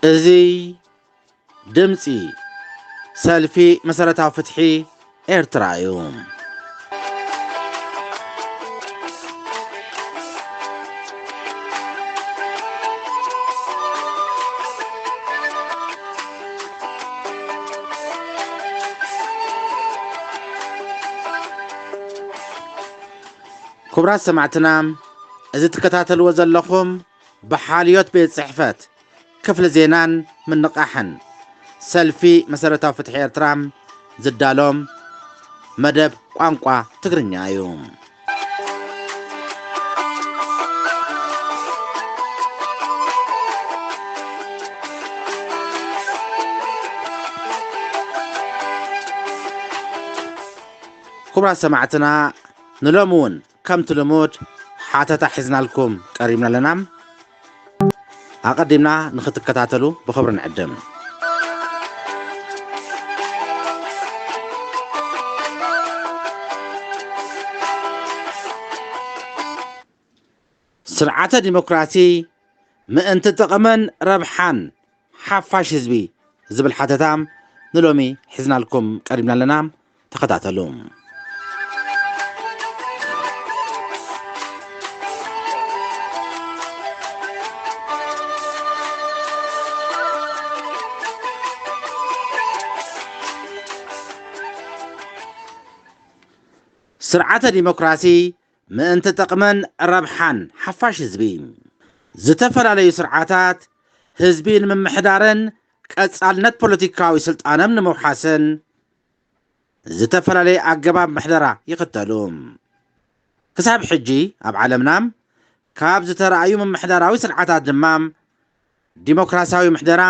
እዚ ድምፂ ሰልፊ መሰረታዊ ፍትሒ ኤርትራ እዩ። ክቡራት ሰማዕትና፣ እዚ ትከታተልዎ ዘለኹም ብሓልዮት ቤት ጽሕፈት ክፍሊ ዜናን ምንቓሕን ሰልፊ መሰረታዊ ፍትሒ ኤርትራ ዝዳሎ መደብ ቋንቋ ትግርኛ እዩ። ክቡራት ሰማዕትና፣ ንሎሚ እውን ከምቲ ልሙድ ሓተታ ሒዝናልኩም ቀሪብና ኣለና። ኣቐዲምና ንኽትከታተሉ ብኽብሪ ንዕድም። ስርዓተ ዲሞክራሲ ምእንቲ ጥቕምን ረብሓን ሓፋሽ ህዝቢ ዝብል ሓተታ ንሎሚ ሒዝናልኩም ቀሪብና ኣለና። ተኸታተሉ። ስርዓተ ዲሞክራሲ ምእንቲ ጥቕምን ረብሓን ሓፋሽ ህዝቢ። ዝተፈላለዩ ስርዓታት ህዝቢ ንምምሕዳርን ቀጻልነት ፖለቲካዊ ስልጣኖም ንምውሓስን ዝተፈላለየ ኣገባብ ምሕደራ ይኽተሉ። ክሳብ ሕጂ ኣብ ዓለምና ካብ ዝተረኣዩ ምምሕዳራዊ ስርዓታት ድማ ዲሞክራሲያዊ ምሕደራ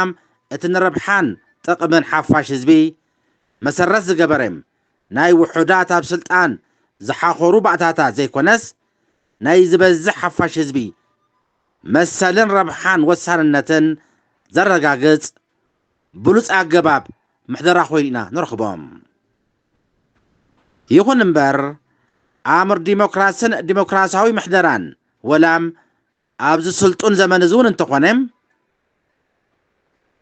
እቲ ንረብሓን ጥቕምን ሓፋሽ ህዝቢ መሰረት ዝገበረ ናይ ውሑዳት ኣብ ስልጣን ዝሓኾሩ ባእታታት ዘይኮነስ ናይ ዝበዝሕ ሓፋሽ ህዝቢ መሰልን ረብሓን ወሳንነትን ዘረጋግጽ ብሉጽ ኣገባብ ምሕደራ ኮይኑ ኢና ንረኽቦ። ይኹን እምበር ኣምር ዲሞክራስን ዲሞክራሲያዊ ምሕደራን ወላም ኣብዚ ስልጡን ዘመን እዚ እውን እንተኾነ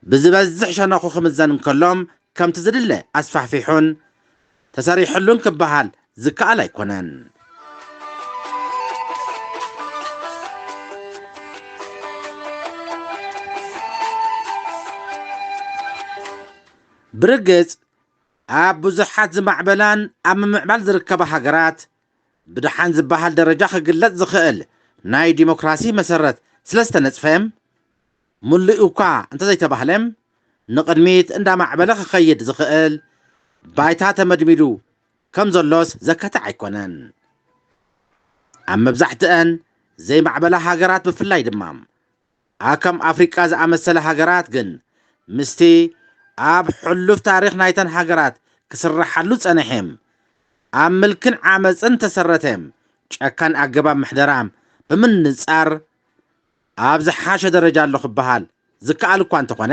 ብዝበዝሕ ሸነኹ ክምዘን እንከሎ ከምቲ ዝድለ ኣስፋሕፊሑን ተሰሪሕሉን ክበሃል ዝከኣል ኣይኮነን። ብርግጽ ኣብ ብዙሓት ዝማዕበላን ኣብ ምምዕባል ዝርከባ ሃገራት ብደሓን ዝበሃል ደረጃ ክግለጽ ዝኽእል ናይ ዲሞክራሲ መሰረት ስለ ዝተነጽፈ፣ ምሉእ እኳ እንተዘይተባህለ፣ ንቕድሚት እንዳማዕበለ ክኸይድ ዝኽእል ባይታ ተመድሚዱ ከም ዘሎስ ዘከትዕ ኣይኮነን። ኣብ መብዛሕትአን ዘይማዕበላ ሃገራት ብፍላይ ድማ ኣብ ከም ኣፍሪቃ ዝኣመሰለ ሃገራት ግን ምስቲ ኣብ ሕሉፍ ታሪኽ ናይተን ሃገራት ክስረሓሉ ዝጸንሐ ኣብ ምልክን ዓመጽን ተሰረተ ጨካን ኣገባብ ምሕደራ ብምንጻር ኣብ ዝሓሸ ደረጃ ኣሎ ክበሃል ዝከኣል እኳ እንተኾነ፣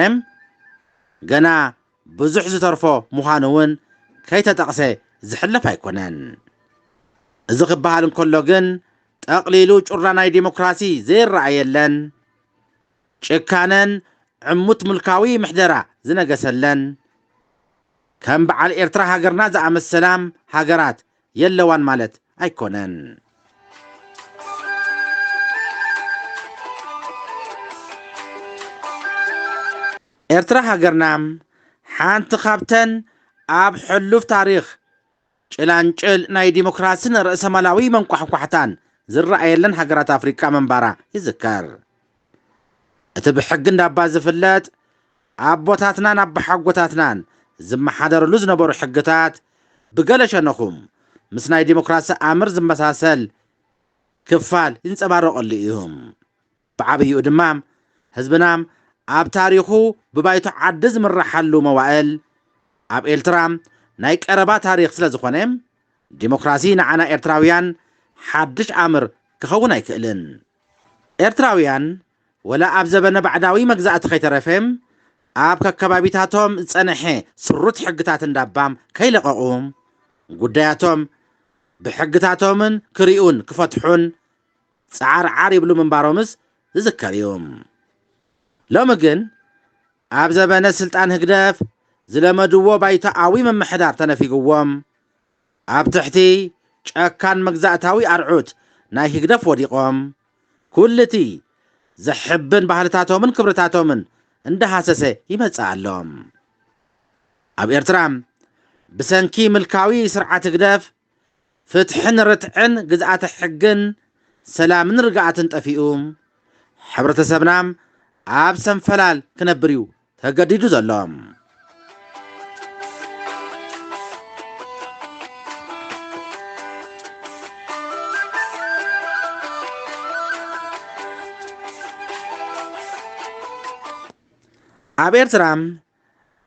ገና ብዙሕ ዝተርፎ ምዃኑ እውን ከይተጠቕሰ ዝሕለፍ ኣይኮነን። እዚ ክበሃል እንከሎ ግን ጠቕሊሉ ጩራ ናይ ዲሞክራሲ ዘይረኣየለን፣ ጭካነን ዕሙት ምልካዊ ምሕደራ ዝነገሰለን፣ ከም በዓል ኤርትራ ሃገርና ዝኣመሰላ ሃገራት የለዋን ማለት ኣይኮነን። ኤርትራ ሃገርና ሓንቲ ካብተን ኣብ ሕሉፍ ታሪኽ ጭላንጭል ናይ ዲሞክራስን ርእሰማላዊ መንቋሕቋሕታን ዝረኣየለን ሃገራት ኣፍሪቃ ምንባራ ይዝከር። እቲ ብሕጊ እንዳባ ዝፍለጥ ኣቦታትናን ኣቦሓጎታትናን ዝመሓደርሉ ዝነበሩ ሕግታት ብገለ ሸነኹ ምስ ናይ ዲሞክራሲ ኣምር ዝመሳሰል ክፋል ይንጸባረቐሉ እዩ። ብዓብይኡ ድማ ህዝብና ኣብ ታሪኹ ብባይቶ ዓዲ ዝምረሓሉ መዋእል ኣብ ኤርትራ ናይ ቀረባ ታሪኽ ስለ ዝኾነ፣ ዲሞክራሲ ንዓና ኤርትራውያን ሓድሽ ኣምር ክኸውን ኣይክእልን። ኤርትራውያን ወላ ኣብ ዘበነ ባዕዳዊ መግዛእቲ ከይተረፈ ኣብ ከከባቢታቶም ዝጸንሐ ስሩት ሕግታት እንዳባም ከይለቐቑ ጉዳያቶም ብሕግታቶምን ክሪኡን ክፈትሑን ጻዓርዓር ይብሉ ምንባሮምስ ዝዝከር እዩ። ሎሚ ግን ኣብ ዘበነ ስልጣን ህግደፍ ዝለመድዎ ባይቶኣዊ ምምሕዳር ተነፊግዎም፣ ኣብ ትሕቲ ጨካን መግዛእታዊ ኣርዑት ናይ ህግደፍ ወዲቖም፣ ኩሉ እቲ ዘሕብን ባህልታቶምን ክብርታቶምን እንዳሃሰሰ ይመጽእ ኣሎ። ኣብ ኤርትራ ብሰንኪ ምልካዊ ስርዓት ህግደፍ ፍትሕን ርትዕን ግዝኣተ ሕግን ሰላምን ርግኣትን ጠፊኡ፣ ሕብረተሰብና ኣብ ሰንፈላል ክነብር እዩ ተገዲዱ ዘሎ። ኣብ ኤርትራ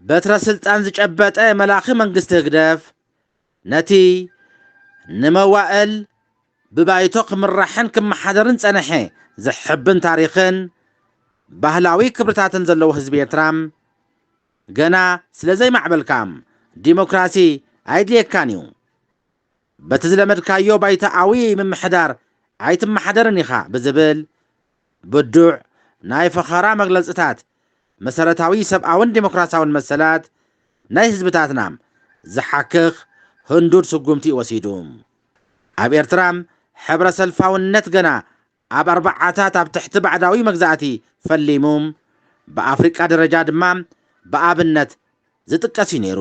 በትረ ስልጣን ዝጨበጠ መላኺ መንግስቲ ህግደፍ ነቲ ንመዋእል ብባይቶ ክምራሕን ክመሓደርን ጸንሐ ዘሕብን ታሪኽን ባህላዊ ክብርታትን ዘለዎ ህዝቢ ኤርትራ፣ ገና ስለ ዘይማዕበልካ ዲሞክራሲ ኣይድልየካን እዩ፣ በቲ ዝለመድካዮ ባይቶኣዊ ምምሕዳር ኣይትመሓደርን ኢኻ ብዝብል ብዱዕ ናይ ፈኸራ መግለጽታት፣ መሰረታዊ ሰብኣውን ዲሞክራሲያውን መሰላት ናይ ህዝብታትና ዝሓክኽ ህንዱድ ስጉምቲ እዩ ወሲዱ። ኣብ ኤርትራ ሕብረ ሰልፋውነት ገና ኣብ ኣርባዓታት ኣብ ትሕቲ ባዕዳዊ መግዛእቲ ፈሊሙ፣ ብኣፍሪቃ ደረጃ ድማ ብኣብነት ዝጥቀስ እዩ ነይሩ።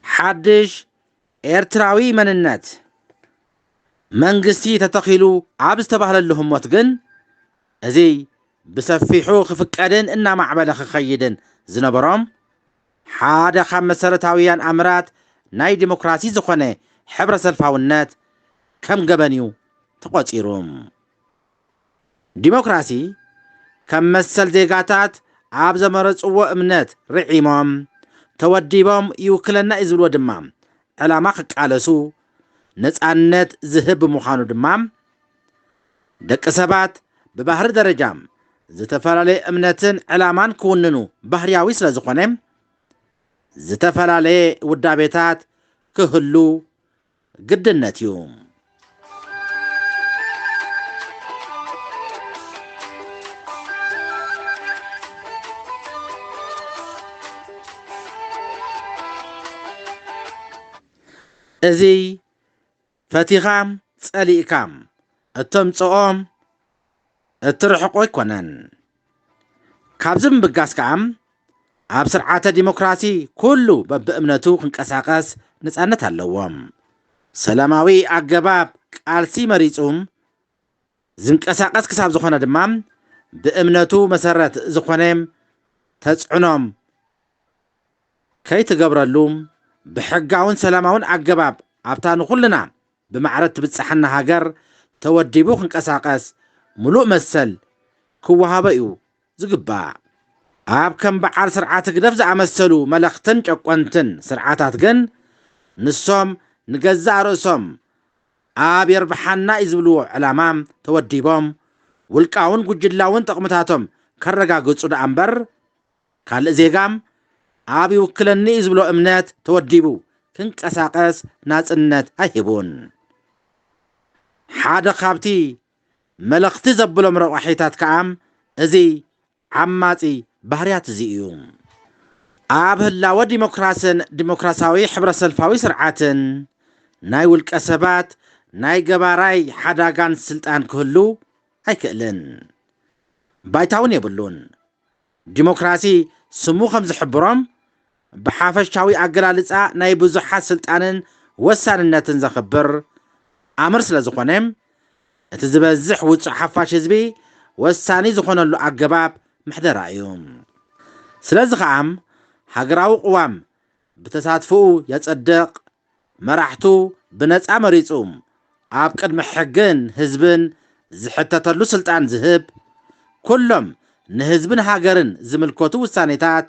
ሓድሽ ኤርትራዊ መንነት መንግስቲ ተተኺሉ ኣብ ዝተባህለሉ ህሞት ግን፣ እዚ ብሰፊሑ ክፍቀድን እናማዕበለ ክኸይድን ዝነበሮም ሓደ ካብ መሰረታውያን ኣምራት ናይ ዲሞክራሲ ዝኾነ ሕብረ ሰልፋውነት ከም ገበን እዩ ተቖጺሩ። ዲሞክራሲ ከም መሰል ዜጋታት ኣብ ዘመረጽዎ እምነት ርዒሞም፣ ተወዲቦም ይውክለና እዩ ዝብልዎ ድማ ዕላማ ክቃለሱ ነጻነት ዝህብ ብምዃኑ ድማ፣ ደቂ ሰባት ብባህሪ ደረጃ ዝተፈላለየ እምነትን ዕላማን ክውንኑ ባህርያዊ ስለ ዝኾነ፣ ዝተፈላለየ ውዳቤታት ክህሉ ግድነት እዩ። እዚ ፈቲኻ ጸሊእካ እተምጽኦ እትርሕቆ ኣይኮነን። ካብዚ ብምብጋስ ከኣ ኣብ ስርዓተ ዲሞክራሲ ኩሉ በብእምነቱ ክንቀሳቐስ ነጻነት ኣለዎ። ሰላማዊ ኣገባብ ቃልሲ መሪጹ ዝንቀሳቐስ ክሳብ ዝኾነ ድማ ብእምነቱ መሰረት ዝኾነ ተጽዕኖ ከይትገብረሉ ብሕጋውን ሰላማውን ኣገባብ ኣብታ ንኹልና ብማዕረ ትብጽሓና ሃገር ተወዲቡ ክንቀሳቐስ ምሉእ መሰል ክወሃቦ እዩ ዝግባእ። ኣብ ከም በዓል ስርዓት ህግደፍ ዝኣመሰሉ መለኽትን ጨቆንትን ስርዓታት ግን ንሶም ንገዛእ ርእሶም ኣብ የርብሓና እዩ ዝብልዎ ዕላማ ተወዲቦም ውልቃውን ጉጅላውን ጥቕምታቶም ከረጋግጹ ደኣ እምበር ካልእ ዜጋ ኣብ ይውክለኒ እዩ ዝብሎ እምነት ተወዲቡ ክንቀሳቐስ ናጽነት ኣይህቡን። ሓደ ካብቲ መለኽቲ ዘብሎም ረቋሒታት ከኣ እዚ ዓማጺ ባህርያት እዚ እዩ። ኣብ ህላወ ዲሞክራስን ዲሞክራሲያዊ ሕብረ ሰልፋዊ ስርዓትን ናይ ውልቀ ሰባት ናይ ገባራይ ሓዳጋን ስልጣን ክህሉ ኣይክእልን። ባይታውን የብሉን። ዲሞክራሲ ስሙ ከም ዝሕብሮም ብሓፈሻዊ ኣገላልጻ ናይ ብዙሓት ስልጣንን ወሳንነትን ዘኽብር ኣምር ስለ ዝኾነ፣ እቲ ዝበዝሕ ውጹዕ ሓፋሽ ህዝቢ ወሳኒ ዝኾነሉ ኣገባብ ምሕደራ እዩ። ስለዚ ኸኣ ሃገራዊ ቅዋም ብተሳትፎኡ የጸድቕ፣ መራሕቱ ብነጻ መሪጹ ኣብ ቅድሚ ሕግን ህዝብን ዝሕተተሉ ስልጣን ዝህብ፣ ኩሎም ንህዝብን ሃገርን ዝምልከቱ ውሳኔታት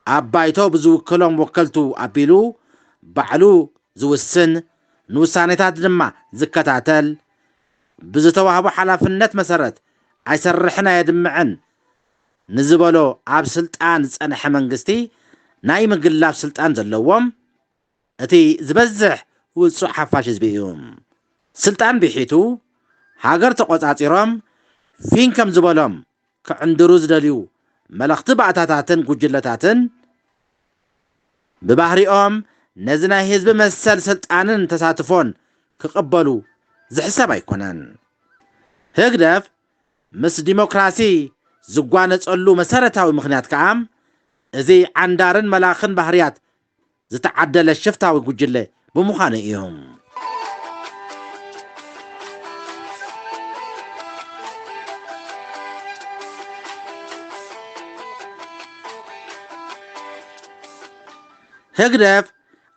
ኣብ ባይቶ ብዝውክሎም ወከልቱ ኣቢሉ ባዕሉ ዝውስን፣ ንውሳኔታት ድማ ዝከታተል፣ ብዝተዋህቦ ሓላፍነት መሰረት ኣይሰርሕን ኣየድምዕን ንዝበሎ ኣብ ስልጣን ዝጸንሐ መንግስቲ ናይ ምግላፍ ስልጣን ዘለዎም፣ እቲ ዝበዝሕ ውጹዕ ሓፋሽ ህዝቢ እዩ። ስልጣን ብሒቱ ሃገር ተቖጻጺሮም ፊን ከም ዝበሎም ክዕንድሩ ዝደልዩ መለኽቲ ባእታታትን ጉጅለታትን ብባህሪኦም ነዚ ናይ ህዝቢ መሰል ስልጣንን ተሳትፎን ክቕበሉ ዝሕሰብ ኣይኮነን። ህግደፍ ምስ ዲሞክራሲ ዝጓነጸሉ መሰረታዊ ምኽንያት ከኣ እዚ ዓንዳርን መላኽን ባህርያት ዝተዓደለ ሽፍታዊ ጉጅለ ብምዃኑ እዩ። ህግደፍ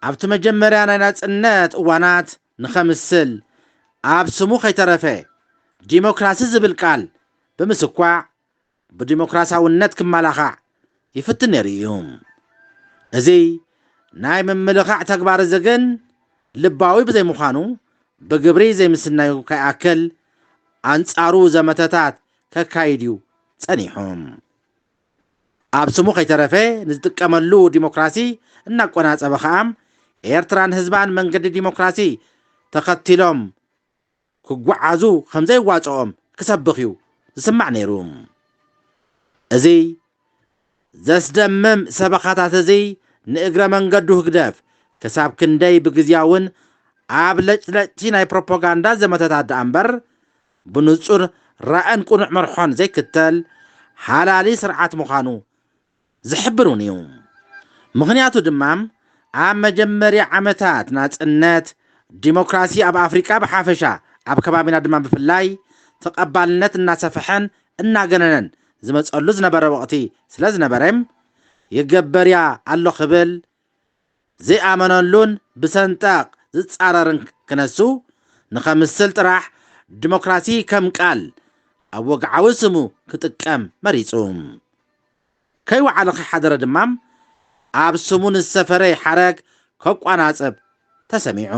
ኣብቲ መጀመርያ ናይ ናጽነት እዋናት ንኸምስል ኣብ ስሙ ከይተረፈ ዲሞክራሲ ዝብል ቃል ብምስኳዕ ብዲሞክራሲያውነት ክመላኻዕ ይፍትን ነይሩ እዩ። እዚ ናይ ምምልኻዕ ተግባር እዚ ግን ልባዊ ብዘይምዃኑ ብግብሪ ዘይምስናዩ ከይኣክል ኣንጻሩ ዘመተታት ከካይድ እዩ ጸኒሑ። ኣብ ስሙ ከይተረፈ ንዝጥቀመሉ ዲሞክራሲ እናቆናጸበ ከኣ ኤርትራን ህዝባን መንገዲ ዲሞክራሲ ተኸቲሎም ክጓዓዙ ከም ዘይዋጽኦም ክሰብኽ እዩ ዝስማዕ ነይሩ። እዚ ዘስደምም ሰበኻታት እዚ ንእግረ መንገዱ ህግደፍ ክሳብ ክንደይ ብግዝያውን ኣብ ለጭለጭቲ ናይ ፕሮፓጋንዳ ዘመተታት ደኣ እምበር ብንጹር ራእን ቅኑዕ መርሖን ዘይክተል ሃላሊ ስርዓት ምዃኑ ዝሕብር እውን እዩ። ምኽንያቱ ድማ ኣብ መጀመርያ ዓመታት ናጽነት ዲሞክራሲ ኣብ ኣፍሪቃ ብሓፈሻ ኣብ ከባቢና ድማ ብፍላይ ተቐባልነት እናሰፍሐን እናገነነን ዝመጸሉ ዝነበረ ወቕቲ ስለ ዝነበረ ይገበርያ ኣሎ ክብል ዘይኣመነሉን ብሰንጠቕ ዝጻረርን ክነሱ ንኸምስል ጥራሕ ዲሞክራሲ ከም ቃል ኣብ ወግዓዊ ስሙ ክጥቀም መሪጹ። ከይወዓለ ከይሓደረ ድማ ኣብ ስሙ ንዝሰፈረ ሓረግ ከቋናጽብ ተሰሚዑ።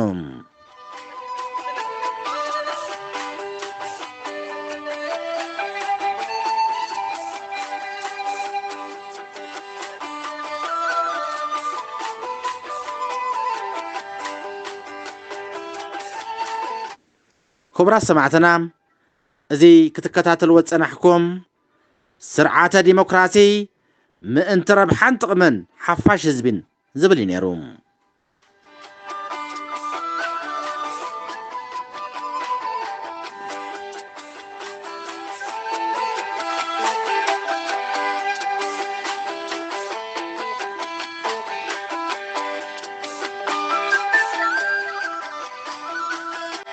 ክቡራት ሰማዕትና፣ እዚ ክትከታተልዎ ዝጸናሕኩም ስርዓተ ዲሞክራሲ ምእንቲ ረብሓን ጥቕምን ሓፋሽ ህዝቢን ዝብል እዩ ነይሩ።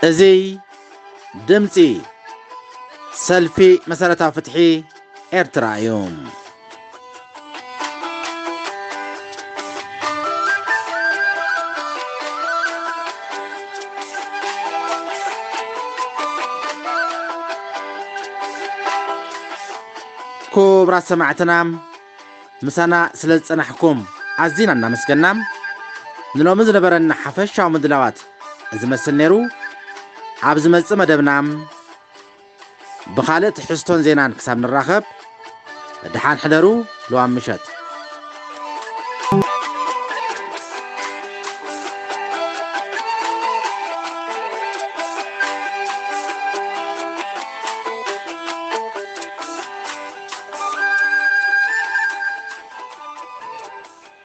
እዚ ድምጺ ሰልፊ መሰረታዊ ፍትሒ ኤርትራ እዩ። ክቡራት ሰማዕትና፣ ምሳና ስለ ዝጸናሕኩም ኣዚና እናመስገና። ንሎሚ ዝነበረና ሓፈሻዊ ምድላዋት እዚ መስል ነይሩ። ኣብ ዝመጽእ መደብና ብኻልእ ትሕዝቶን ዜናን ክሳብ ንራኸብ፣ ደሓን ሕደሩ። ለዋም ምሸት።